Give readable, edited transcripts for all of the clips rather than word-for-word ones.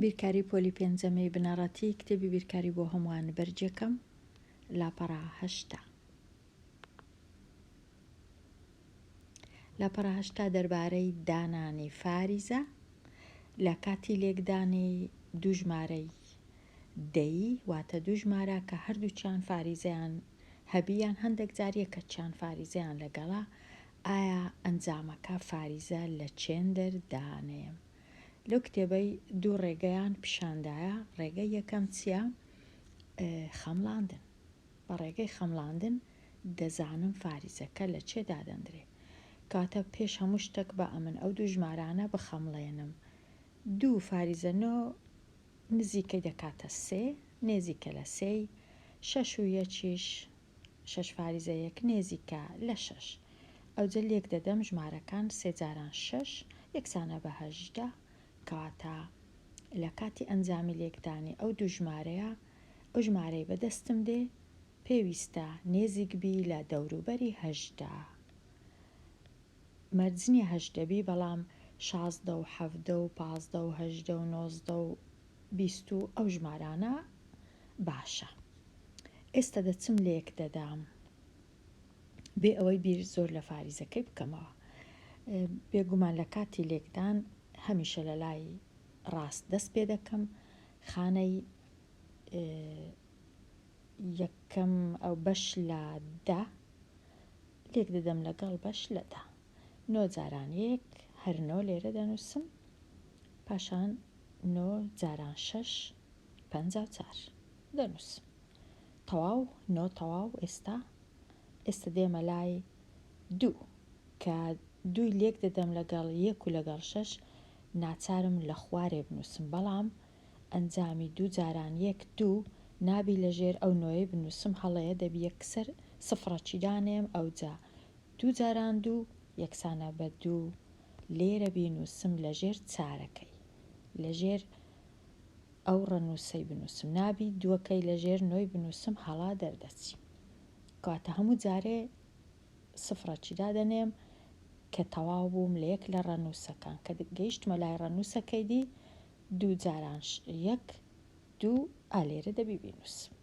بیرکاری پۆلی پێنجەمی بنەڕەتی کتێبی بیرکاری بۆ هەمووان بەرگێکەم لاپەڕە 80. لاپەڕە 80 دەربارەی دانانی فاریزە لە کاتی لێکدانی دوو ژمارەی دەیی واتە دوو ژمارە کە هەردووکیان فاریزەیان هەبی یان هەندێک جار یەکەکیان فاریزەیان لەگەڵە ئایا ئەنجامەکە فاریزە لە چێندەر دانێم؟ لەو کتێبەی دوو ڕێگەیان پیشاندایە، ڕێگەی یەکەم چییە؟ خەمڵاندن. بە ڕێگەی خەمڵاندن دەزانم فاریزەکە لە چێ دادەندرێ. کەواتە پێش هەموو شتەک با ئەمن ئەو دوو ژمارانە بخەمڵێنم. دوو فاریزە نۆ نزیکەی دەکاتە سێ، نێزیکە لە سێی، شەش و یەکیش شەش فاریزە یەک نێزیکە لە شەش. ئەوجە لێک دەدەم ژمارەکان سێ جاران شەش یەکسانە بە 18 کەواتە لە کاتی ئەنجامی لێکدانی ئەو دوو ژمارەیە ئەو ژمارەی بە دەستم دێ پێویستە نێزیک بی لە دەوروبەری 18. مەرج نیە 18 بی بەڵام 16 و 17 و 15 و 18 و 19 و 20 و ئەو ژمارانە باشە. ئێستا دەچم لێک دەدام بێ ئەوەی بیر زۆر لە فاریزەکەی بکەمەوە. بێگومان لە کاتی لێکدان هەمیشە لە لای ڕاست دەست پێ دەکەم. خانەی یەکەم ئەو بەش لە دە لێک دەدەم لەگەڵ بەش لە دە. نۆ جاران یەک هەر نۆ لێرە دەنووسم. پاشان نۆ جاران شەش 54 دەنووسم. تەواو نۆ تەواو ئێستا ئێستا دێمە لای دوو کە دووی لێک دەدەم لەگەڵ یەک و لەگەڵ شەش ناچارم لە خوارێ بنووسم بەڵام ئەنجامی دوو جاران یەک دوو نابی لەژێر ئەو نۆیەی بنووسم هەڵەیە دەبی یەکسەر سفڕەکی دانێم ئەوجا دوو جاران دوو یەکسانە بە دوو لێرە بینووسم لەژێر چارەکەی لەژێر ئەو ڕەنووسەی بنووسم نابی دووەکەی لەژێر نۆی بنووسم هەڵا دەردەچی کەواتە هەموو جارێ سفرەکی دادەنێم کە تەواو بووم لە یەک لە ڕەنووسەکان کە گەیشتمە لای ڕەنووسەکەی دی دوو جاران یەک دوو ئا لێرە دەبی بینووسم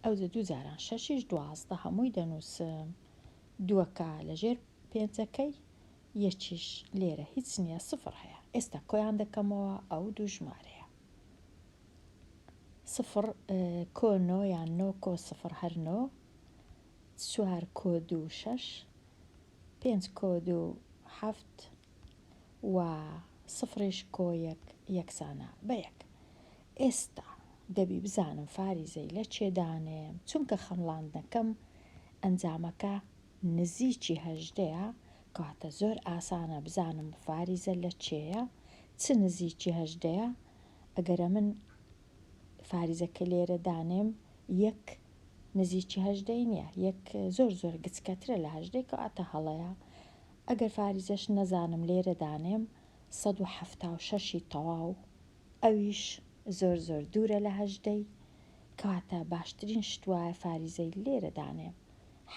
ئەوجە دوو جاران شەشیش 12 هەمووی دەنووسم دووەکە لەژێر پێنجەکەی یەکیش لێرە هیچ نییە سفر هەیە ئێستا کۆیان دەکەمەوە ئەو دوو ژمارەیە سفر کۆ نۆ یان نۆ کۆ سفر هەر نۆ چوار کۆ دوو شەش پێنج کۆ دوو حەفت و سفریش کۆ یەک یەکسانە بە یەک. ئێستا دەبی بزانم فاریزەی لە چێ دانێم چونکە خەمڵاندنەکەم ئەنجامەکە نزیکی هەژدەیە کەواتە زۆر ئاسانە بزانم فاریزە لە چێیە چ نزیکی هەژدەیە ئەگەر ئەمن فاریزەکە لێرە دانێم یەک نزیکی هەژدەی نییە یەک زۆر زۆر گچکەترە لە هەژدەی کەواتە هەڵەیە ئەگەر فاریزەش نەزانم لێرە دانێم 176 ی تەواو ئەویش زۆر زۆر دوورە لە هەژدەی کەواتە باشترین شت وایە فاریزەی لێرە دانێم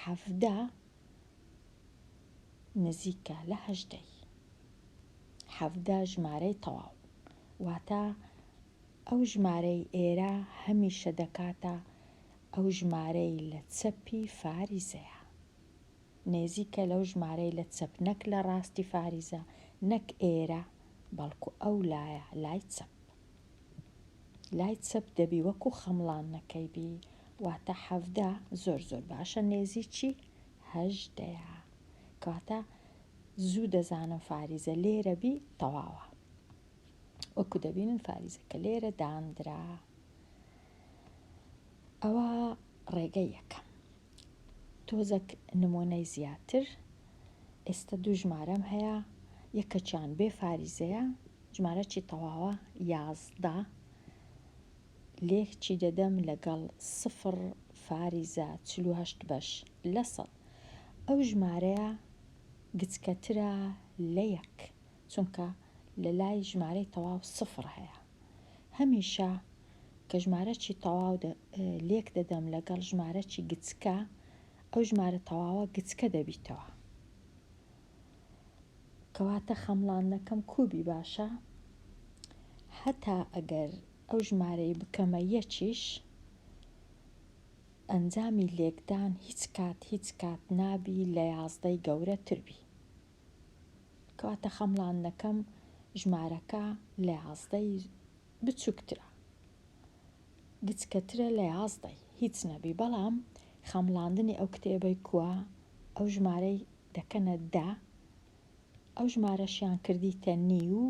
17 نزیکە لە هەژدەی. 17 ژمارەی تەواو واتە ئەو ژمارەی ئێرە هەمیشە دەکاتە ئەو ژمارەی لە چەپی فاریزەیە. نێزیکە لەو ژمارەی لە چەپ نەک لە ڕاستی فاریزە نەک ئێرە بەڵکو ئەو لایە لای چەپ. لای چەپ دەبی وەکو خەمڵاندنەکەی بی واتە 17 زۆر زۆر باشە نێزیکی هەژدەیە کەواتە زوو دەزانم فاریزە لێرە بی تەواوە وەکو دەبینن فاریزەکە لێرە داندرا ئەوە ڕێگەی یەکەم تۆزەک نمونەی زیاتر ئێستا دوو ژمارەم هەیە یەکەکیان بێ فاریزەیە ژمارەکی تەواوە 11 لێکچی دەدەم لەگەڵ سفر فاریزە 48 بەش لە سەد ئەو ژمارەیە گچکەترە لە یەک چونکە لە لای ژمارەی تەواو سفر هەیە هەمیشە کە ژمارەکی تەواو لێک دەدەم لەگەڵ ژمارەکی گچکە ئەو ژمارە تەواوە گچکە دەبیتەوە کەواتە خەمڵاندنەکەم کوبی باشە؟ هەتا ئەگەر ئەو ژمارەی بکەمە یەکیش ئەنجامی لێکدان هیچ کات هیچ کات نابی لە یازدەی گەورەتر بی. کەواتە خەمڵاندنەکەم ژمارەکە لە یازدەی بچوکترە گچکەترە لە یازدەی هیچ نەبی بەڵام خەمڵاندنی ئەو کتێبەی کوا ئەو ژمارەی دەکەنە دە ئەو ژمارەشیان کردیتە نیو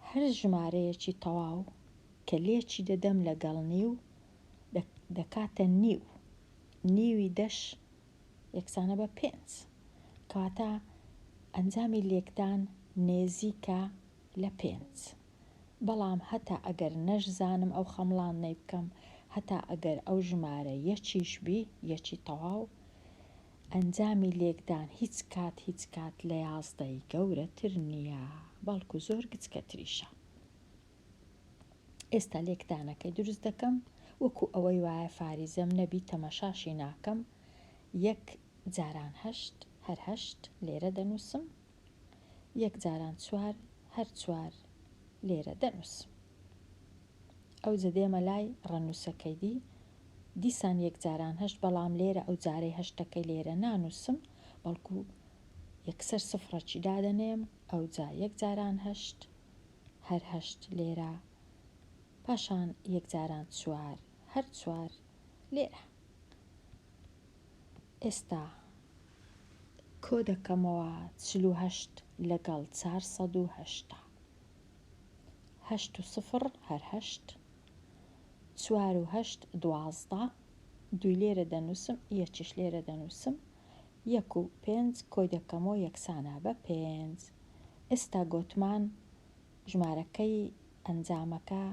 هەر ژمارەیەکی تەواو کە لێکی دەدەم لەگەڵ نیو دەکاتە نیو نیوی دەش یەکسانە بە پێنج کەواتە ئەنجامی لێکدان نێزیکە لە پێنج بەڵام هەتا ئەگەر نەشزانم ئەو خەمڵاندنەی بکەم هەتا ئەگەر ئەو ژمارە یەکیش بی یەکی تەواو ئەنجامی لێکدان هیچ کات هیچ کات لە یازدەی گەورەتر نییە بەڵکو زۆر گچکەتریشە. ئێستا لێکدانەکەی دروست دەکەم وەکو ئەوەی وایە فاریزەم نەبی تەمەشاشی ناکەم یەک جاران هەشت هەر هەشت لێرە دەنووسم یەک جاران چوار هەر چوار لێرە دەنووسم ئەوجە دێمە لای ڕەنووسەکەی دی دیسان یەک جاران هەشت بەڵام لێرە ئەو جارەی هەشتەکەی لێرە نانووسم بەڵکو یەکسەر سفڕەکی دادەنێم ئەوجا یەک جاران هەشت هەر هەشت لێرە پاشان یەک جاران چوار هەر چوار لێرە ئێستا کۆ دەکەمەوە 48 لەگەڵ 480 هەشت و سفڕ هەر هەشت چوار و هەشت 12 دووی لێرە دەنووسم یەکیش لێرە دەنووسم یەک و پێنج کۆی دەکەمەوە یەکسانە بە پێنج. ئێستا گۆتمان ژمارەکەی ئەنجامەکە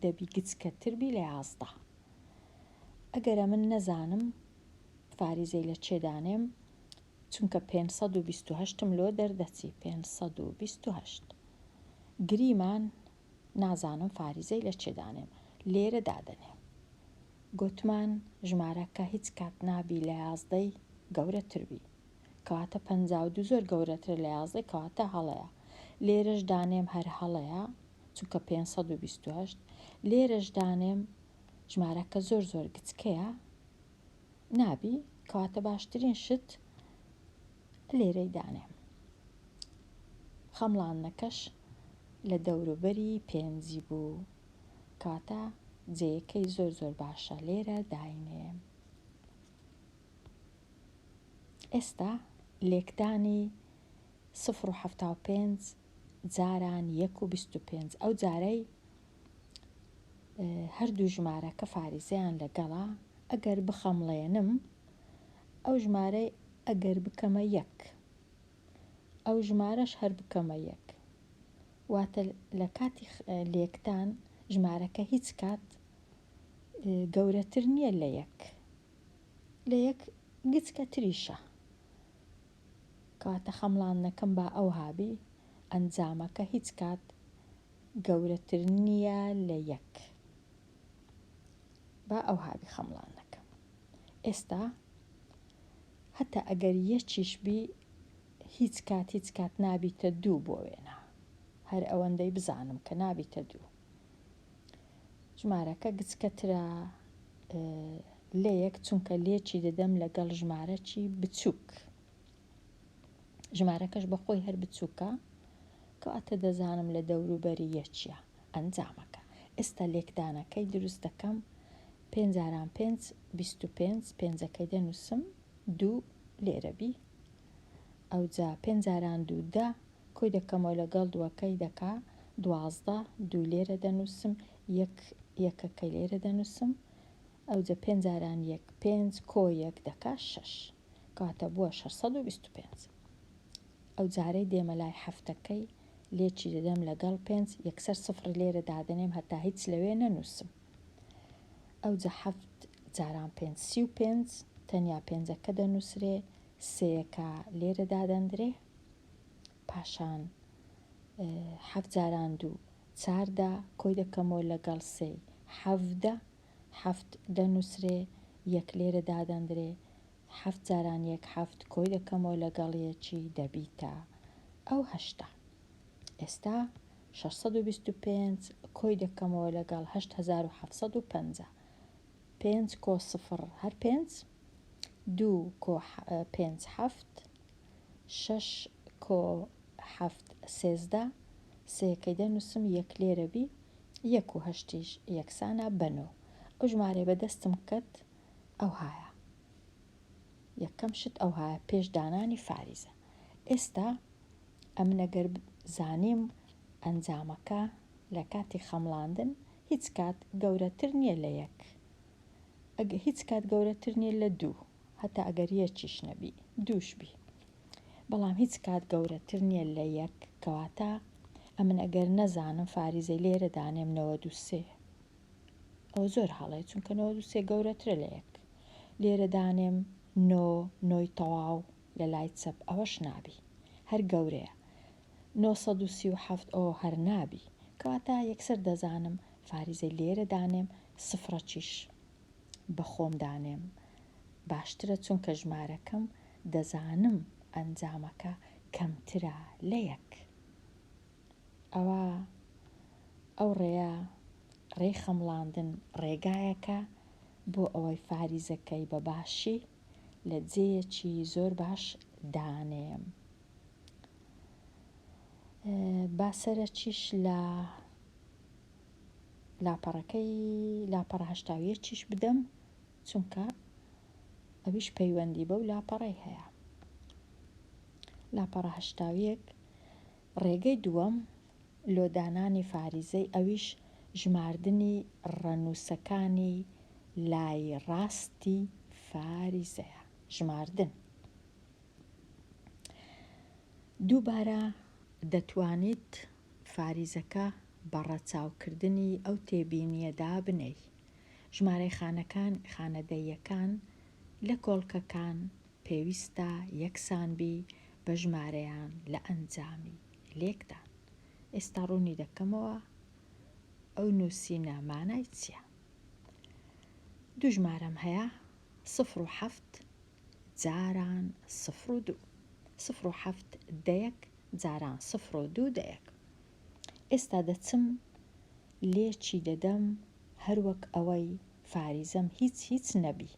دەبی گچکەتر بی لە 11. ئەگەر ئەمن نەزانم فاریزەی لە چێ دانێم چونکە 528 م لۆ دەردەچی 528 گریمان نازانم فاریزەی لە چێ دانێم لێرە دادەنێم. گۆتمان ژمارەکە هیچ کات نابی لە یازدەی گەورەتر بی کەواتە 52 زۆر گەورەترە لە یازدەی کەواتە هەڵەیە لێرەش دانێم هەر هەڵەیە چونکە 528 لێرەش دانێم ژمارەکە زۆر زۆر گچکەیە نابی کەواتە باشترین شت لێرەی دانێم خەمڵاندنەکەش لە دەوروبەری پێنجی بوو کەواتە جێیەکەی زۆر زۆر باشە لێرە داینێم. ئێستا لێکدانی سفر و 75 جاران یەک و 25 ئەو جارەی هەردوو ژمارەکە فاریزەیان لەگەڵا ئەگەر بخەمڵێنم ئەو ژمارەی ئەگەر بکەمە یەک ئەو ژمارەش هەر بکەمە یەک واتە لە کاتی لێکدان ژمارەکە هیچ کات گەورەتر نییە لە یەک لە یەک گچکەتریشە کەواتە خەمڵاندنەکەم با ئەوها بی ئەنجامەکە هیچ کات گەورەتر نییە لە یەک با ئەوها بی خەمڵاندنەکەم ئێستا هەتا ئەگەر یەکیش بی هیچ کات هیچ کات نابیتە دوو بۆ وێنە هەر ئەوەندەی بزانم کە نابیتە دوو ژمارەکە گچکەترە لەیەک چونکە لێکی دەدەم لەگەڵ ژمارەکی بچووک ژمارەکەش بەخۆی هەر بچووکە کەواتە دەزانم لە دەوروبەری یەکیە ئەنجامەکە ئێستا لێکدانەکەی دروست دەکەم پێنج جاران پێنج 25 پێنجەکەی دەنووسم دوو لێرە بی ئەوجا پێنج جاران دوو دە کۆی دەکەمەوە لەگەڵ دووەکەی دەکا 12 دوو لێرە دەنووسم یەک یەکەکەی لێرە دەنووسم ئەوجە پێنج جاران یەک پێنج کۆ یەک دەکا شەش کەواتە بووە 625 ئەو جارەی دێمە لای هەفتەکەی لێکی دەدەم لەگەڵ پێنج یەکسەر سفڕی لێرە دادەنێم هەتا هیچ لەوێ نەنووسم ئەوجە حەفت جاران پێنج 35 تەنیا پێنجەکە دەنووسرێ سێیەکە لێرە دادەندرێ پاشان حەفت جاران دوو چاردە کۆی دەکەمەوە لەگەڵ سێی حەڤدە حەفت دەنووسرێ یەک لێرە دادەندرێ حەفت جاران یەک حەفت کۆی دەکەمەوە لەگەڵ یەکی دەبیتە ئەو هەشتا ئێستا 625 کۆی دەکەمەوە لەگەڵ 8750. پێنج کۆ سفڕ هەر پێنج، دوو کۆ پێنج حەفت، شەش کۆ حەفت 13، سێیەکەی دەنووسم یەک لێرە بی، یەک و هەشتیش یەکسانە بە نۆ. ئەو ژمارەیە بە دەستم کەت ئەوهایە. یەکەم شت ئەوهایە پێش دانانی فاریزە. ئێستا ئەمن ئەگەر زانیم ئەنجامەکە لە کاتی خەمڵاندن هیچ کات گەورەتر نییە لە یەک، هیچ کات گەورەتر نییە لە دوو، هەتا ئەگەر یەکیش نەبی دووش بی، بەڵام هیچ کات گەورەتر نییە لە یەک، کەواتە ئەمن ئەگەر نەزانم فاریزەی لێرە دانێم 93 ئەوە زۆر هەڵەیە، چونکە 93 گەورەترە لە یەک. لێرە دانێم نۆ، نۆی تەواو لە لای چەپ ئەوەش نابی، هەر گەورەیە. 937 ئۆ هەر نابی. کەواتە یەکسەر دەزانم فاریزەی لێرە دانێم سفرەکیش بە خۆم دانێم باشترە چونکە ژمارەکەم دەزانم ئەنجامەکە کەمترە لە یەک. ئەوە ئەو ڕێیە ڕێی خەمڵاندن ڕێگایەکە بۆ ئەوەی فاریزەکەی بە باشی لە جێیەکی زۆر باش دانێم. با سەرەکیش لە لاپەڕەکەی لاپەڕە 81یش بدەم چونکە ئەویش پەیوەندی بەو لاپەڕەی هەیە. لاپەڕە 81 ڕێگەی دووەم لۆ دانانی فاریزەی ئەویش ژماردنی ڕەنووسەکانی لای ڕاستی فاریزەیە. ژماردن. دووبارە دەتوانیت فاریزەکە بە ڕەچاوکردنی ئەو تێبینییە دابنێی. ژمارەی خانەکان خانە دەییەکان لە کۆڵکەکان پێویستە یەکسان بی بە ژمارەیان لە ئەنجامی لێکدان. ئێستا ڕوونی دەکەمەوە ئەو نووسینە مانای چییە. دوو ژمارەم هەیە، سفر و حەفت جاران سفر و دوو. سفر و حەفت دەیەک جاران سفر و دوو دەیەک. ئێستا دەچم لێکی دەدەم هەر وەک ئەوەی فاریزەم هیچ هیچ نەبی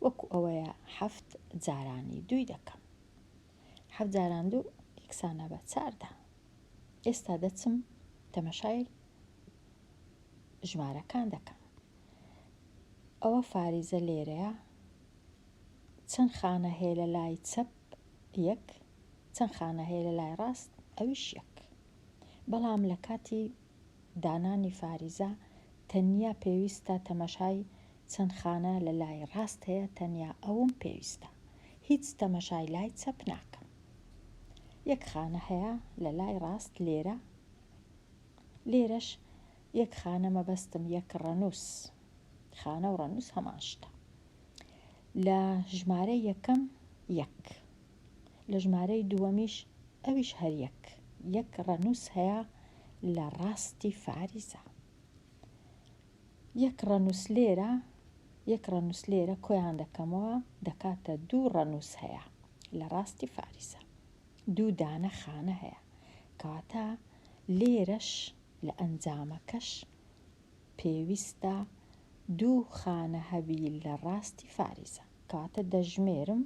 وەکو ئەوەیە حەفت جارانی دووی دەکەم. حەفت جاران دوو یەکسانە بە 14. ئێستا دەچم تەمەشای ژمارەکان دەکەم. ئەوە فاریزە لێرەیە چەند خانە هەیە لە لای چەپ یەک، چەند خانە هەیە لە لای ڕاست ئەویش یەک. بەڵام لە کاتی دانانی فاریزە تەنیا پێویستە تەمەشای چەند خانە لە لای ڕاست هەیە تەنیا ئەوم پێویستە هیچ تەمەشای لای چەپ ناکەم. یەک خانە هەیە لە لای ڕاست لێرە لێرەش یەک خانە مەبەستم یەک ڕەنووس خانە و ڕەنووس هەمان شتە. لە ژمارەی یەکەم یەک لە ژمارەی دووەمیش ئەویش هەر یەک یەک ڕەنووس هەیە لە ڕاستی فاریزە. یەک ڕەنووس لێرە یەک ڕەنووس لێرە کۆیان دەکەمەوە دەکاتە دوو ڕەنووس هەیە لە ڕاستی فاریزە. دوو دانە خانە هەیە. کەواتە لێرەش لە ئەنجامەکەش پێویستە دوو خانە هەبی لە ڕاستی فاریزە. کەواتە دەژمێرم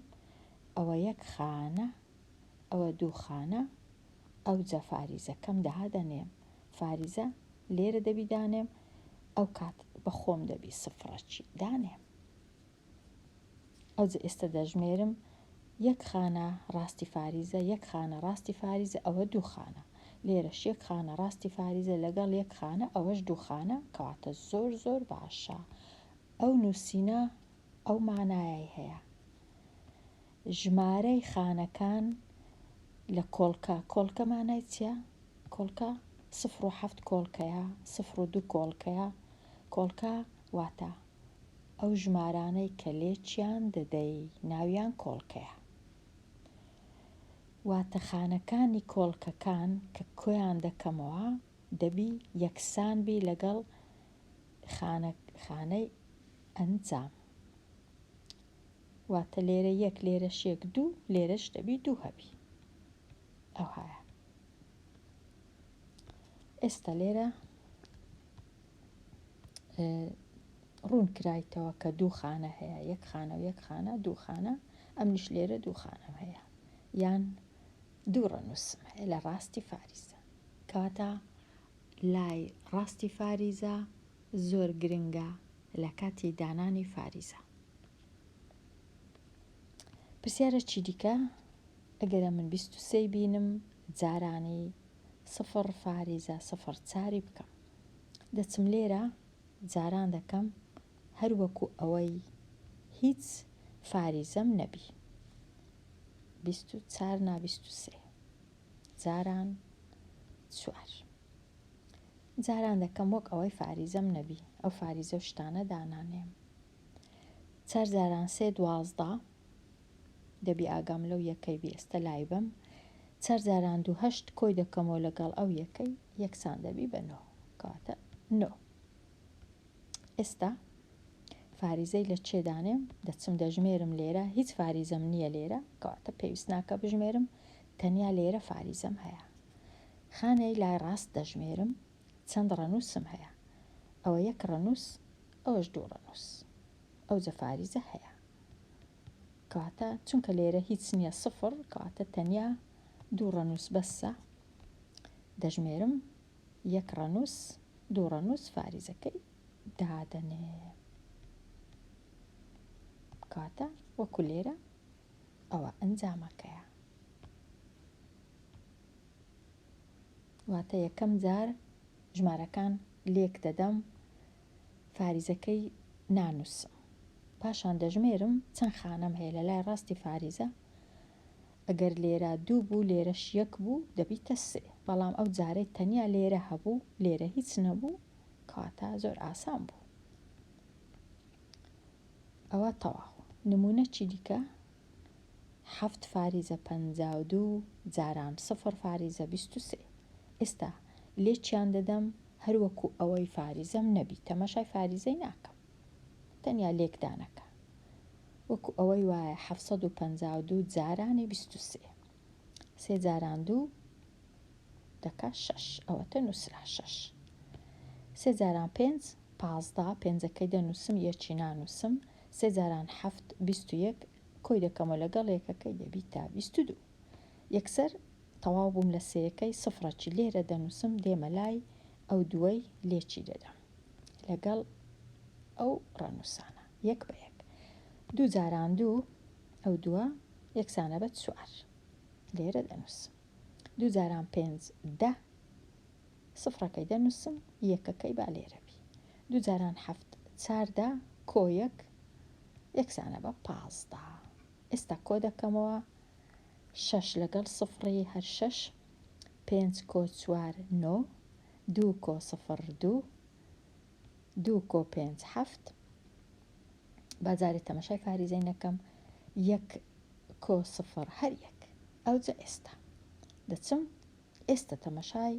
ئەوە یەک خانە ئەوە دوو خانە ئەوجا فاریزەکەم دادەنێم. فاریزە لێرە دەبی دانێم ئەو کات بە خۆم دەبی سفرەکی دانێم. ئەوجا ئێستا دەژمێرم یەک خانە ڕاستی فاریزە یەک خانە ڕاستی فاریزە ئەوە دوو خانە لێرەش یەک خانە ڕاستی فاریزە لەگەڵ یەک خانە ئەوەش دوو خانە کەواتە زۆر زۆر باشە ئەو نووسینە ئەو مانایەی هەیە ژمارەی خانەکان لە کۆڵکە کۆڵکە مانای چییە؟ کۆڵکە سفر و حەفت کۆڵکەیە سفر و دوو کۆڵکەیە کۆڵکە واتە ئەو ژمارانەی کە لێکیان دەدەی ناویان کۆڵکەیە. واتە خانەکانی کۆڵکەکان کە کۆیان دەکەمەوە دەبی یەکسان بی لەگەڵ خانە خانەی ئەنجام. واتە لێرە یەک لێرەش یەک دوو لێرەش دەبی دوو هەبی. ئەوهایە. ئێستا لێرە. ڕوون کرایتەوە کە دوو خانە هەیە، یەک خانە و یەک خانە، دوو خانە، ئەمنیش لێرە دوو خانەم هەیە یان دوو ڕەنووسم هەیە لە ڕاستی فاریزە. کەواتە لای ڕاستی فاریزە زۆر گرنگە لە کاتی دانانی فاریزە. پرسیارە چی دیکە ئەگەر ئەمن 23 بینم جارانی سفر فاریزە سفر چاری بکەم دەچم لێرە جاران دەکەم هەر وەکو ئەوەی هیچ فاریزەم نەبی 24 نا 23 جاران چوار جاران دەکەم وەک ئەوەی فاریزەم نەبی ئەو فاریزە و شتانە دانانێم چار جاران سێ 12 دەبی ئاگام لەو یەکەی بی ئێستا لای بەم چار جاران دوو هەشت کۆی دەکەمەوە لەگەڵ ئەو یەکەی یەکسان دەبی بە نۆ کەواتە نۆ ئێستا فاریزەی لە چێ دانێم دەچم دەژمێرم لێرە هیچ فاریزەم نییە لێرە کەواتە پێویست ناکە بژمێرم تەنیا لێرە فاریزەم هەیە خانەی لای ڕاست دەژمێرم چەند ڕەنووسم هەیە ئەوە یەک ڕەنووس ئەوەش دوو ڕەنووس ئەوجە فاریزە هەیە کەواتە چونکە لێرە هیچ نییە سفر کەواتە تەنیا دوو ڕەنووس بەسە دەژمێرم یەک ڕەنووس دوو ڕەنووس فاریزەکەی دادەنێ کەواتە وەکو لێرە ئەوە ئەنجامەکەیە واتە یەکەم جار ژمارەکان لێک دەدەم فاریزەکەی نانووسم پاشان دەژمێرم چەند خانەم هەیە لە لای ڕاستی فاریزە ئەگەر لێرە دوو بوو لێرەش یەک بوو دەبیتە سێ بەڵام ئەو جارەی تەنیا لێرە هەبوو لێرە هیچ نەبوو کەواتە زۆر ئاسان بوو ئەوە تەواو نمونە چی دیکە حەفت فاریزە 52 جاران سفر فاریزە 23 ئێستا لێکیان دەدەم هەروەکو ئەوەی فاریزەم نەبی تەماشای فاریزەی ناکەم تەنیا لێکدانەکە وەکو ئەوەی وایە 752 جارانی 23 سێ جاران دوو دەکا شەش ئەوەتە نووسرا شەش سێ جاران پێنج 15 پێنجەکەی دەنووسم یەکی نانووسم سێ جاران حەفت 21 کۆی دەکەمەوە لەگەڵ یەکەکەی دەبیتە 22 یەکسەر تەواو بووم لە سێیەکەی سفرەکی لێرە دەنووسم دێمە لای ئەو دووەی لێکی دەدەم لەگەڵ ئەو ڕەنووسانە یەک بە یەک دوو جاران دوو ئەو دووە یەکسانە بە چوار لێرە دەنووسم دوو جاران پێنج دە سفرەکەی دەنووسم یەکەکەی با لێرە بی دوو جاران حەفت چاردە کۆ یەک یەکسانە بە 15 ئێستا کۆ دەکەمەوە شەش لەگەڵ سفڕی هەر شەش پێنج کۆ چوار نۆ دوو کۆ سفڕ دوو دوو کۆ پێنج حەفت با جارێ تەمەشای فاریزەی نەکەم یەک کۆ سفڕ هەر یەک ئەوجە ئێستا دەچم ئێستا تەمەشای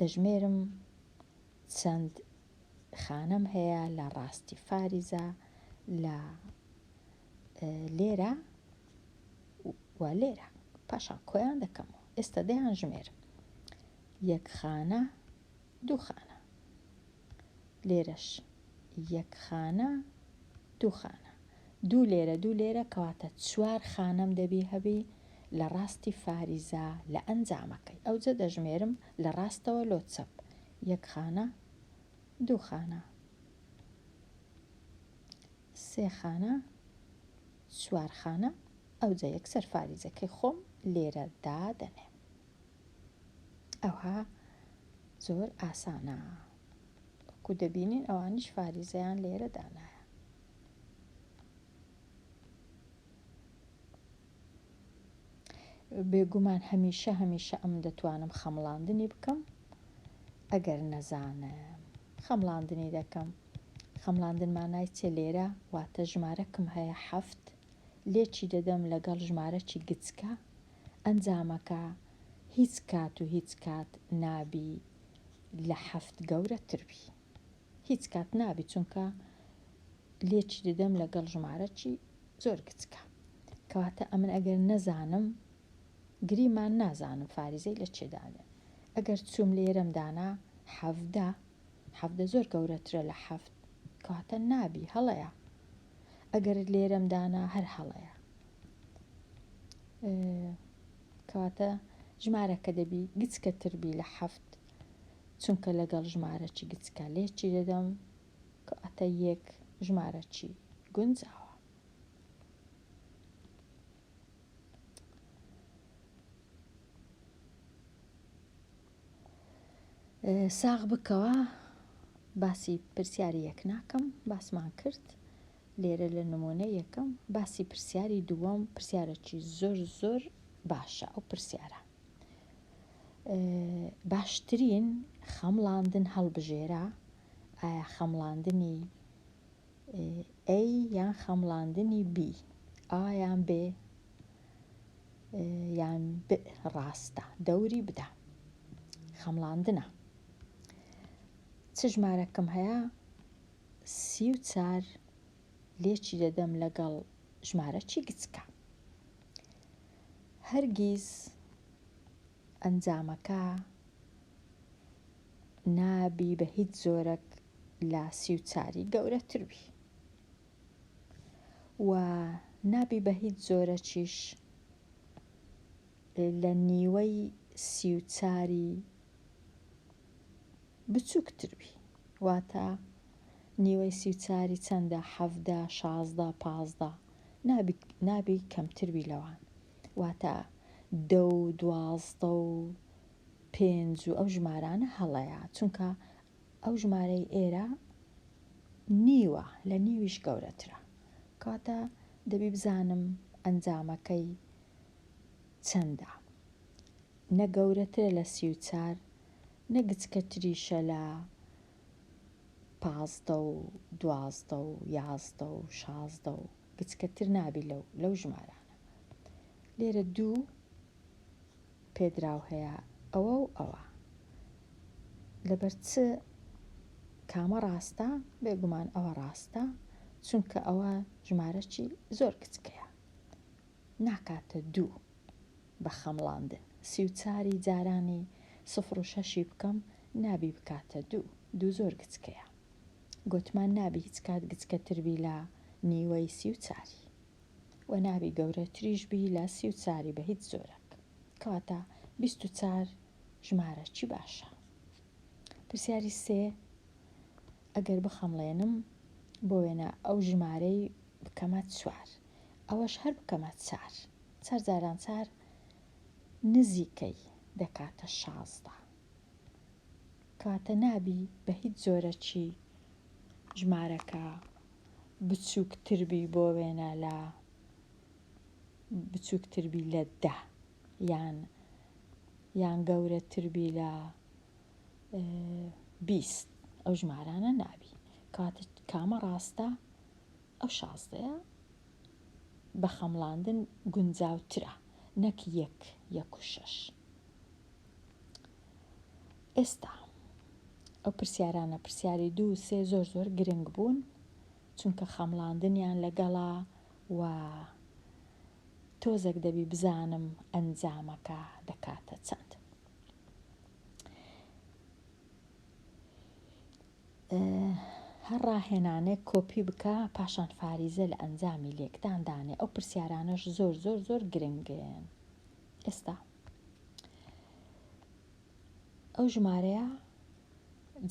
دەژمێرم چەند خانەم هەیە لە ڕاستی فاریزە لە لێرە و لێرە پاشان کۆیان دەکەمەوە ئێستا دەیان ژمێرم یەک خانە دوو خانە لێرەش یەک خانە دوو خانە دوو لێرە دوو لێرە کەواتە چوار خانەم دەبی هەبی لە ڕاستی فاریزە لە ئەنجامەکەی ئەوجە دەژمێرم لە ڕاستەوە لۆ چەپ یەک خانە دوو خانە سێ خانە چوار خانە ئەوجە یەکسەر فاریزەکەی خۆم لێرە دادەنێم ئەوها زۆر ئاسانە وەکو دەبینین ئەوانیش فاریزەیان لێرە دانایە. بێگومان هەمیشە هەمیشە ئەم دەتوانم خەمڵاندنی بکەم ئەگەر نەزانم خەمڵاندنی دەکەم خەمڵاندن مانای چێ لێرە واتە ژمارەکم هەیە حەفت لێکی دەدەم لەگەڵ ژمارەکی گچکە ئەنجامەکە هیچ کات و هیچ کات نابی لە حەفت گەورەتر بی هیچ کات نابی چونکە لێکی دەدەم لەگەڵ ژمارەکی زۆر گچکە کەواتە ئەمن ئەگەر نەزانم گریمان نازانم فاریزەی لە چێ دانێم ئەگەر چووم لێرەم دانا حەڤدە. 17 زۆر گەورەترە لە حەفت کەواتە نابی هەڵەیە ئەگەر لێرەم دانا هەر هەڵەیە کەواتە ژمارەکە دەبی گچکەتر بی لە حەفت چونکە لەگەڵ ژمارەکی گچکە لێکی دەدەم کەواتە یەک ژمارەکی گونجاوە. ساغ بکەوە باسی پرسیاری یەک ناکەم باسمان کرد لێرە لە نمونە یەکەم باسی پرسیاری دووەم پرسیارەکی زۆر زۆر باشە ئەو پرسیارە باشترین خەمڵاندن هەڵبژێرە ئایا خەمڵاندنی A یان خەمڵاندنی B ئا یان بێ یان ب ڕاستە دەوری بدە خەمڵاندنە چ ژمارەکەم هەیە 34 لێکی دەدەم لەگەڵ ژمارە چی گچکە هەرگیز ئەنجامەکە نابی بە هیچ جۆرەک لە 34ی گەورەتر بی و نابی بە هیچ جۆرەکیش لە نیوەی 34ی بچووکتر بی واتە نیوەی 34ی چەندە 17 16 15 نابی نابی کەمتر بی لەوان واتە دە و 12 و پێنج و ئەو ژمارانە هەڵەیە چونکە ئەو ژمارەی ئێرە نیوە لە نیویش گەورەترە کەواتە دەبی بزانم ئەنجامەکەی چەندە نە گەورەترە لە 34 نە گچکەتریشە لە 15 و 12 و 11 و 16 و گچکەتر نابی لەو لەو ژمارانە لێرە دوو پێدراو هەیە ئەوە و ئەوە لەبەر چ کامە ڕاستە؟ بێگومان ئەوە ڕاستە چونکە ئەوە ژمارەکی زۆر کچکەیە ناکاتە دوو بە خەمڵاندن 34ی جارانی سفر و شەشی بکەم نابی بکاتە دوو دوو زۆر گچکەیە گۆتمان نابی هیچ کات گچکەتر بی لە نیوەی 34ی و نابی گەورەتریش بی لە 34ی بە هیچ جۆرەک کەواتە 24 ژمارە چی باشە؟ پرسیاری سێ ئەگەر بخەمڵێنم بۆ وێنە ئەو ژمارەی بکەمە چوار ئەوەش هەر بکەمە چار چار جاران چار نزیکەی دەکاتە 16 کەواتە نابی بە هیچ جۆرەکی ژمارەکە بچووکتر بی بۆ وێنە لە بچووکتر بی لە دە یان یان گەورەتر بی لە 20 ئەو ژمارانە نابی کەواتە کامە ڕاستە ئەو شازدەیە بە خەمڵاندن گونجاوترە نەک یەک یەک و شەش ئێستا ئەو پرسیارانە پرسیاری دوو سێ زۆر زۆر گرنگ بوون چونکە خەمڵاندنیان لەگەڵا و تۆزێک دەبی بزانم ئەنجامەکە دەکاتە چەند. هەر ڕاهێنانێک کۆپی بکە پاشان فاریزە لە ئەنجامی لێکدان دانێ ئەو پرسیارانەش زۆر زۆر زۆر گرنگن ئێستا ئەو ژمارەیە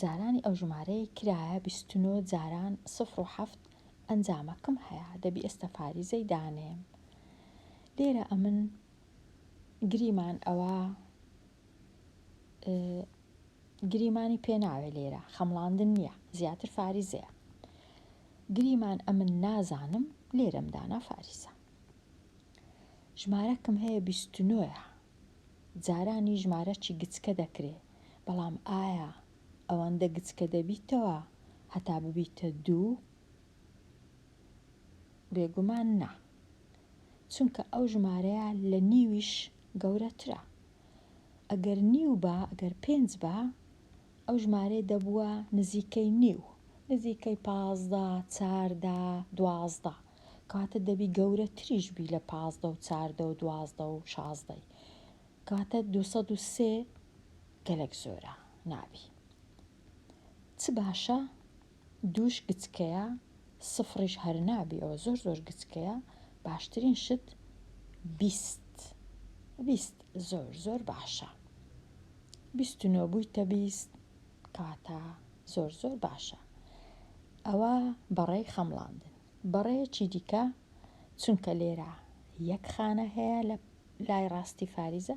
جارانی ئەو ژمارەی کرایە 29 جاران 0 و هەفت ئەنجامەکم هەیە دەبی ئێستا فاریزەی دانێم لێرە ئەمن گریمان ئەوە گریمانی پێناوێ لێرە خەمڵاندن نییە زیاتر فاریزەیە گریمان ئەمن نازانم لێرەم دانا فاریزە ژمارەکم هەیە 29 جارانی ژمارەکی گچکە دەکرێ بەڵام ئایا ئەوەندە گچکە دەبیتەوە هەتا ببیتە دوو؟ بێگومان نا چونکە ئەو ژمارەیە لە نیویش گەورەترە ئەگەر نیو با ئەگەر پێنج با ئەو ژمارەیە دەبووە نزیکەی نیو نزیکەی 15 چاردە 12 کەواتە دەبی گەورەتریش بی لە 15 و چاردە و 12 و شازدەی کەواتە 203 گەلەک زۆرە نابی. چ باشە دووش گچکەیە سفڕیش هەر نابی ئەوە زۆر زۆر گچکەیە باشترین شت 20 20 زۆر زۆر باشە 29 بوویتە 20 کەواتە زۆر زۆر باشە ئەوە بەڕێی خەمڵاندن بەڕێیەکی دیکە چونکە لێرە یەک خانە هەیە لە لای ڕاستی فاریزە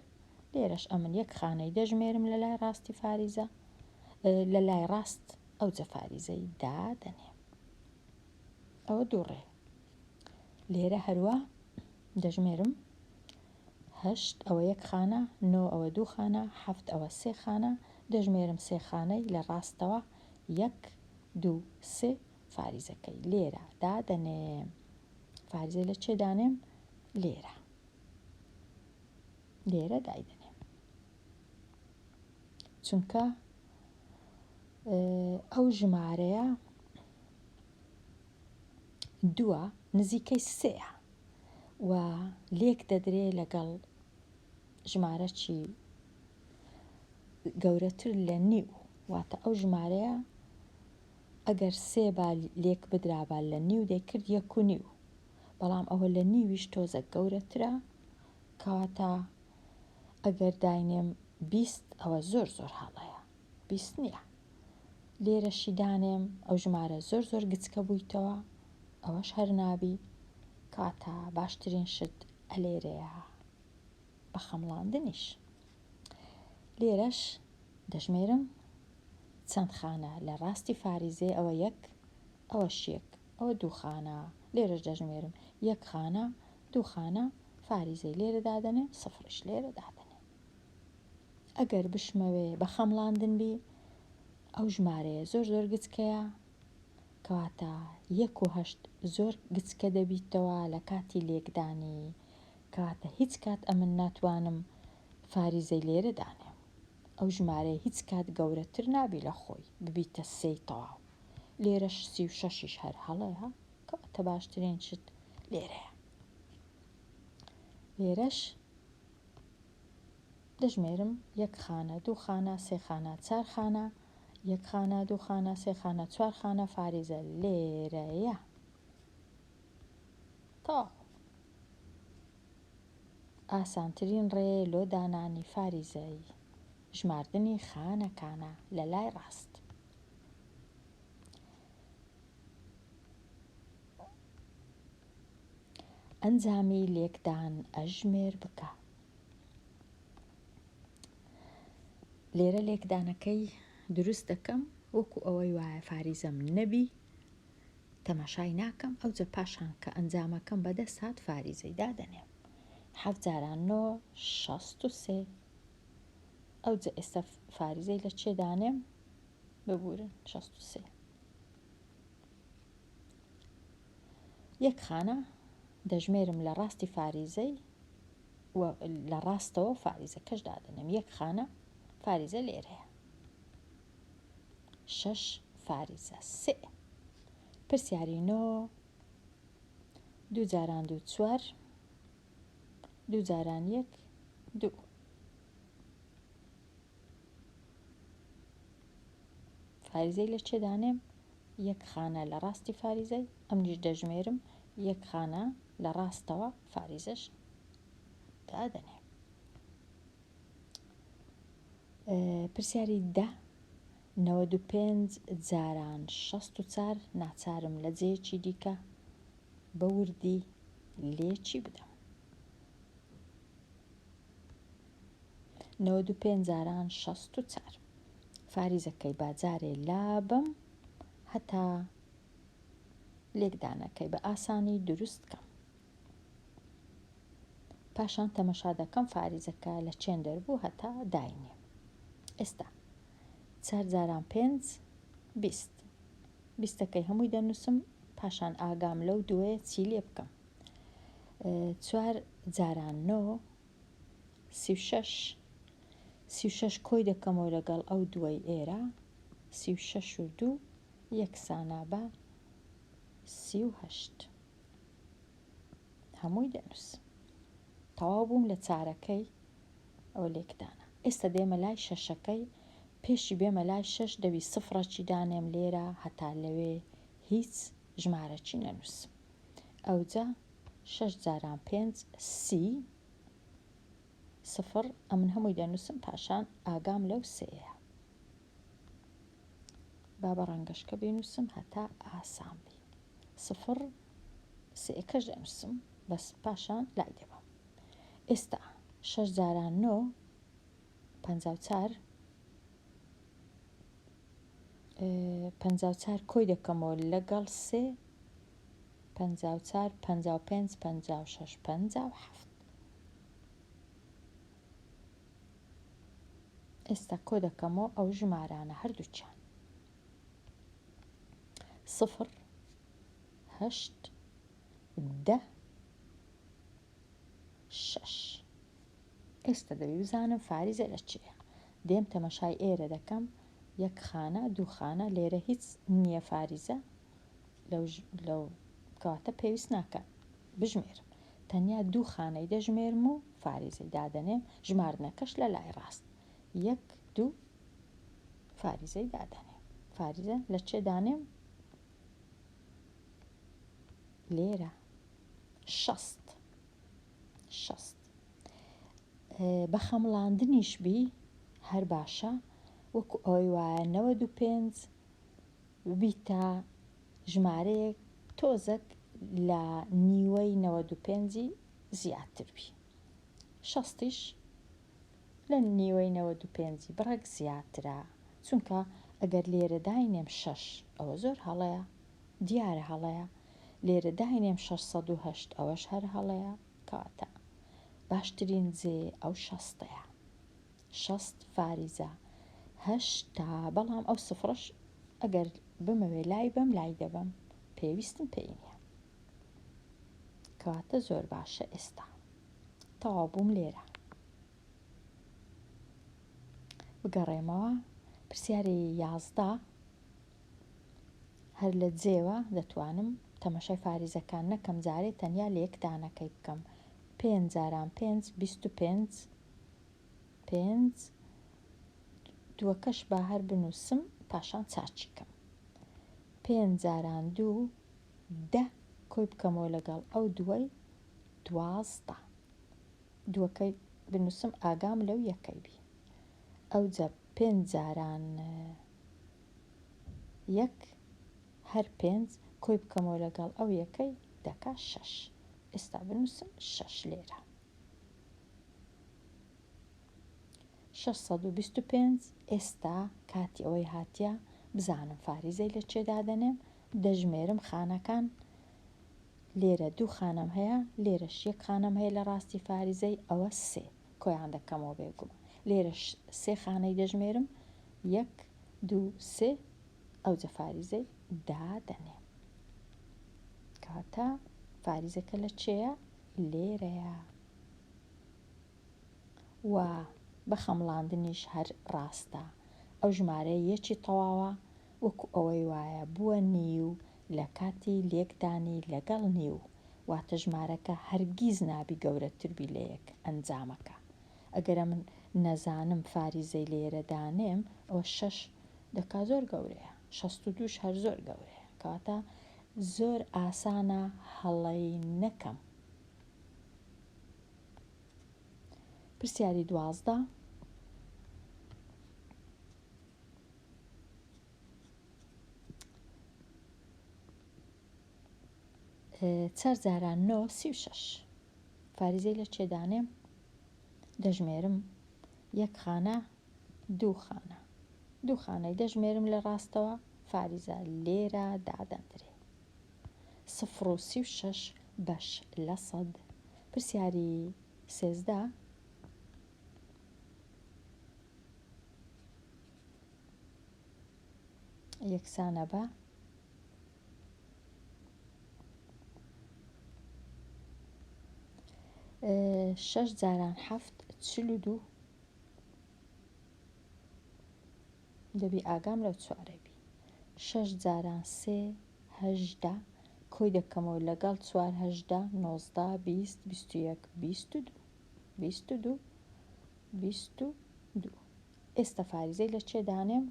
لێرەش ئەمن یەک خانەی دەژمێرم لە لای ڕاستی فاریزە لە لای ڕاست ئەوجە فاریزەی دادەنێم ئەوە دوو ڕێ لێرە هەروە دەژمێرم هەشت ئەوە یەک خانە نۆ ئەوە دوو خانە حەفت ئەوە سێ خانە دەژمێرم سێ خانەی لە ڕاستەوە یەک دوو سێ فاریزەکەی لێرە دادەنێم فاریزەی لە چێ دانێم لێرە لێرە دایدەنێم چونکە ئەو ژمارەیە دووە نزیکەی سێیە و لێک دەدرێ لەگەڵ ژمارەکی گەورەتر لە نیو واتە ئەو ژمارەیە ئەگەر سێ با لێک بدرابا لە نیو دەیکرد یەک و نیو بەڵام ئەوە لە نیویش تۆزەک گەورەترە کەواتە ئەگەر داینێم 20 ئەوە زۆر زۆر هەڵەیە 20 نییە لێرەشی دانێم ئەو ژمارە زۆر زۆر گچکە بوویتەوە ئەوەش هەر نابی کەواتە باشترین شت ئەلێرەیە بە خەمڵاندنیش لێرەش دەژمێرم چەند خانە لە ڕاستی فاریزێ ئەوە یەک ئەوەش یەک ئەوە دوو خانە لێرەش دەژمێرم یەک خانە دوو خانە فاریزەی لێرە دادەنێم سفریش لێرە دادەنێم ئەگەر بشمەوێ بە خەمڵاندن بی ئەو ژمارەیە زۆر زۆر گچکەیە کەواتە یەک و هەشت زۆر گچکە دەبیتەوە لە کاتی لێکدانی کەواتە هیچ کات ئەمن ناتوانم فاریزەی لێرە دانێم ئەو ژمارەیە هیچ کات گەورەتر نابی لە خۆی ببیتە سێی تەواو لێرەش 36یش هەر هەڵەیە کەواتە باشترین شت لێرەیە لێرەش دەژمێرم یەک خانە دوو خانە سێ خانە چار خانە یەک خانە دوو خانە سێ خانە چوار خانە فاریزە لێرەیە تەواو ئاسانترین ڕێ لۆ دانانی فاریزەی ژماردنی خانەکانە لە لای ڕاست. ئەنجامی لێکدان ئەژمێر بکە. لێرە لێکدانەکەی دروست دەکەم وەکو ئەوەی وایە فاریزەم نەبی تەماشای ناکەم ئەوجە پاشان کە ئەنجامەکەم بەدەست هات فاریزەی دادەنێم حەفت جاران نۆ 63 ئەوجە ئێستا فاریزەی لە چێ دانێم ببورن 63 یەک خانە دەژمێرم لە ڕاستی فاریزەی و لە ڕاستەوە فاریزەکەش دادەنێم یەک خانە فاریزە لێرەیە شەش فاریزە سێ پرسیاری نۆ دوو جاران دوو چوار دوو جاران یەک دوو فاریزەی لە چێ دانێم یەک خانە لە ڕاستی فاریزەی ئەمنیش دەژمێرم یەک خانە لە ڕاستەوە فاریزەش دادەنێم پرسیاری دە 95 جاران 64 ناچارم لە جێیەکی دیکە بە وردی لێکی بدەم. 95 جاران 64 فاریزەکەی با جارێ لابەم هەتا لێکدانەکەی بە ئاسانی دروست کەم. پاشان تەمەشا دەکەم فاریزەکە لە چێن دەربوو هەتا داینێم. ئێستا چار جاران پێنج 20 بیستەکەی هەمووی دەنووسم پاشان ئاگام لەو دووەیە چی لێ بکەم چوار جاران نۆ 36 36 کۆی دەکەمەوە لەگەڵ ئەو دووەی ئێرە 36 و دوو یەکسانە بە 38 هەمووی دەنووسم تەواو بووم لە چارەکەی ئەوە لێکدانە ئێستا دێمە لای شەشەکەی. پێشی بێمە لای شەش دەبی سفڕەکی دانێم لێرە هەتا لەوێ هیچ ژمارەکی نەنووسم. ئەوجا شەش جاران پێنج سی سفڕ ئەمن هەمووی دەنووسم پاشان ئاگام لەو سێیە. با بە ڕەنگەشکە بینووسم هەتا ئاسان بی. سفڕ سێیەکەش دەنووسم بەس پاشان لای دەبەم. ئێستا شەش جاران نۆ 54 54 کۆی دەکەمەوە لەگەڵ سێ 54 55 56 57 ئێستا کۆ دەکەمەوە ئەو ژمارانە هەردووکیان سفر هەشت دە شەش ئێستا دەبی بزانم فاریزە لە چێیە دێم تەمەشای ئێرە دەکەم یەک خانە دوو خانە لێرە هیچ نییە فاریزە لەو لەو کەواتە پێویست ناکە بژمێرم تەنیا دوو خانەی دەژمێرم و فاریزەی دادەنێم ژماردنەکەش لە لای ڕاست یەک دوو فاریزەی دادەنێم فاریزە لە چێ دانێم لێرە 60 60 بە خەمڵاندنیش بی هەر باشە وەکو ئەوەی وایە 95 ببیتە ژمارەیەک تۆزەک لە نیوەی 95ی زیاتر بی شەستیش لە نیوەی 95ی بڕێک زیاترە چونکە ئەگەر لێرە داینێم شەش ئەوە زۆر هەڵەیە دیارە هەڵەیە لێرە داینێم 608 ئەوەش هەر هەڵەیە کەواتە باشترین جێ ئەو شەستەیە 60 فاریزە هەشتا بەڵام ئەو سفرەش ئەگەر بمەوێ لای بەم لای دەبەم پێویستم پێی نییە کەواتە زۆر باشە ئێستا تەواو بووم لێرە بگەڕێمەوە پرسیاری یازدە هەر لە جێوە دەتوانم تەمەشای فاریزەکان نەکەم جارێ تەنیا لە یەک دانەکەی بکەم پێنج جاران پێنج 25 پێنج دووەکەش با هەر بنووسم پاشان چاکی کەم پێنج جاران دوو دە کۆی بکەمەوە لەگەڵ ئەو دووەی 12 دووەکەی بنووسم ئاگام لەو یەکەی بی ئەوجا پێنج جاران یەک هەر پێنج کۆی بکەمەوە لەگەڵ ئەو یەکەی دەکا شەش ئێستا بنووسم شەش لێرە 625 ئێستا کاتی ئەوەی هاتیە بزانم فاریزەی لە چێ دادەنێم دەژمێرم خانەکان لێرە دوو خانەم هەیە لێرەش یەک خانەم هەیە لە ڕاستی فاریزەی ئەوە سێ کۆیان دەکەمەوە بێگومان لێرەش سێ خانەی دەژمێرم یەک دوو سێ ئەوجە فاریزەی دادەنێم کەواتە فاریزەکە لە چێیە لێرەیە و بە خەمڵاندنیش هەر ڕاستە ئەو ژمارەیە یەکی تەواوە وەکو ئەوەی وایە بووە نیو لە کاتی لێکدانی لەگەڵ نیو واتە ژمارەکە هەرگیز نابی گەورەتر بی لە یەک ئەنجامەکە ئەگەر ئەمن نەزانم فاریزەی لێرە دانێم ئەوە شەش دەکا زۆر گەورەیە شەست و دووش هەر زۆر گەورەیە کەواتە زۆر ئاسانە هەڵەی نەکەم. پرسیاری 12 چار جاران نۆ 36 فاریزەی لە چێ دانێم دەژمێرم یەک خانە دوو خانە دوو خانەی دەژمێرم لە ڕاستەوە فاریزە لێرە دادەندرێ سفر و 36 بەش لە سەد پرسیاری سێزدە یەکسانە بە شەش جاران حەفت 42 دەبی ئاگام لەو چوارە بی شەش جاران سێ هەژدە کۆی دەکەمەوە لەگەڵ چوار هەژدە نۆزدە 20 21 22 22 22. ئێستا فاریزەی لە چێ دانێم؟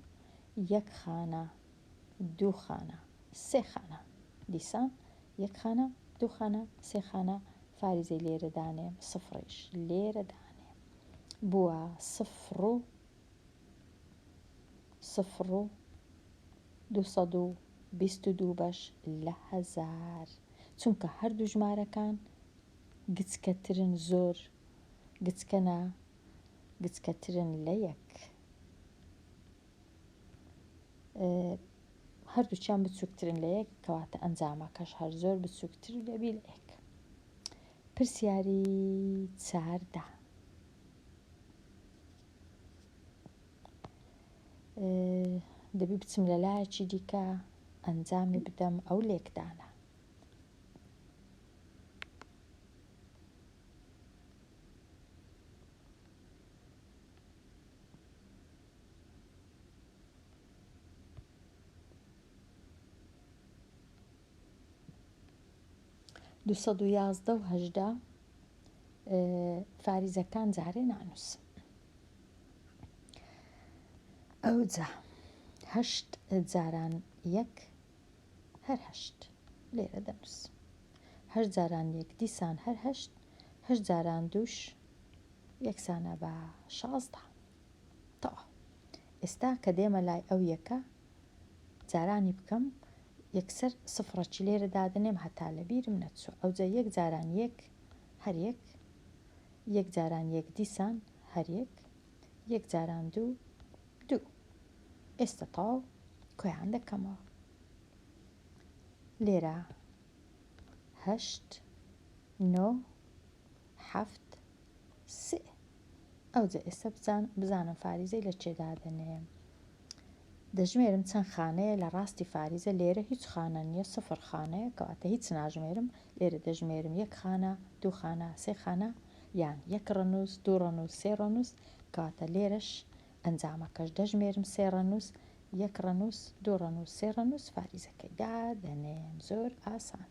یەک خانە، دوو خانە، سێ خانە. دیسان یەک خانە، دوو خانە، سێ خانە، فاریزەی لێرە دانێم، سفڕیش لێرە دانێم. بووە سفر و سفر و 222 بەش لە هەزار. چونکە هەردوو ژمارەکان گچکەترن زۆر گچکەنە گچکەترن لە یەک. هەردووکیان بچووکترن لە یەک کەواتە ئەنجامەکەش هەر زۆر بچووکتر دەبی لە یەک. پرسیاری 14. دەبی بچم لە لایەکی دیکە ئەنجامی بدەم ئەو لێکدانە. 211 و 18 فاریزەکان جارێ نانووسم. ئەوجا هەشت جاران یەک هەر هەشت لێرە دەنووسم. هەشت جاران یەک دیسان هەر هەشت، هەشت جاران دووش یەکسانە بە 16. تەواو. ئێستا کە دێمە لای ئەو یەکە جارانی بکەم یەکسەر سفڕەکی لێرە دادەنێم هەتا لە بیرم نەچوو. ئەوجا یەک جاران یەک هەر یەک، یەک جاران یەک دیسان هەر یەک، یەک جاران دوو دوو. ئێستا تەواو کۆیان دەکەمەوە. لێرە هەشت نۆ حەفت سێ. ئەوجا ئێستا بزانم فاریزەی لە چێ دادەنێم. دەژمێرم چەند خانەیە لە ڕاستی فاریزە. لێرە هیچ خانە نییە، سفر خانەیە، کەواتە هیچ ناژمێرم. لێرە دەژمێرم یەک خانە، دوو خانە، سێ خانە، یان یەک ڕەنووس، دوو ڕەنووس، سێ ڕەنووس. کەواتە لێرەش ئەنجامەکەش دەژمێرم سێ ڕەنووس، یەک ڕەنووس، دوو ڕەنووس، سێ ڕەنووس، فاریزەکەی دادەنێم. زۆر ئاسان.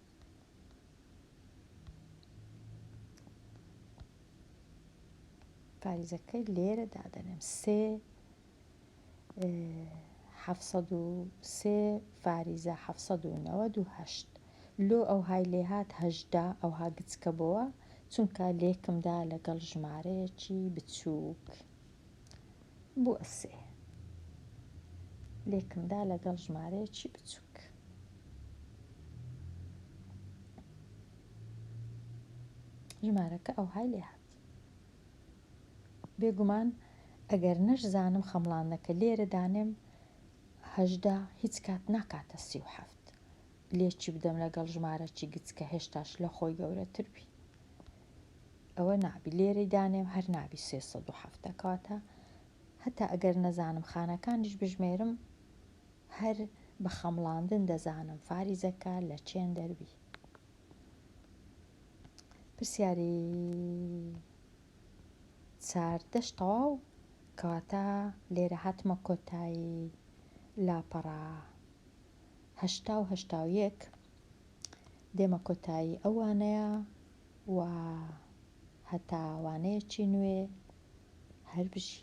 فاریزەکەی لێرە دادەنێم سێ 703 فاریزە 798. لۆ ئەوهای لێهات 18 ئەوها گچکە بۆوە چونکە لێکمدا لەگەڵ ژمارەیەکی بچووک بووە سێ. لێکمدا لەگەڵ ژمارەیەکی بچووک. ژمارەکە ئەوهای لێهات. بێگومان ئەگەر نەشزانم خەمڵاندنەکە لێرە دانێم 18 هیچ کات ناکاتە 37. لێکی بدەم لەگەڵ ژمارەکی گچکە هێشتاش لە خۆی گەورەتر بی. ئەوە نابی لێرەی دانێم هەر نابی 307. کەواتە هەتا ئەگەر نەزانم خانەکانیش بژمێرم هەر بە خەمڵاندن دەزانم فاریزەکە لە چێن دەربی. پرسیاری چاردەش تەواو. کەواتە لێرە هاتمە کۆتایی لاپەڕە 80 و 81. دێمە کۆتایی ئەو وانەیە و هەتا وانەیەکی نوێ هەر بژی.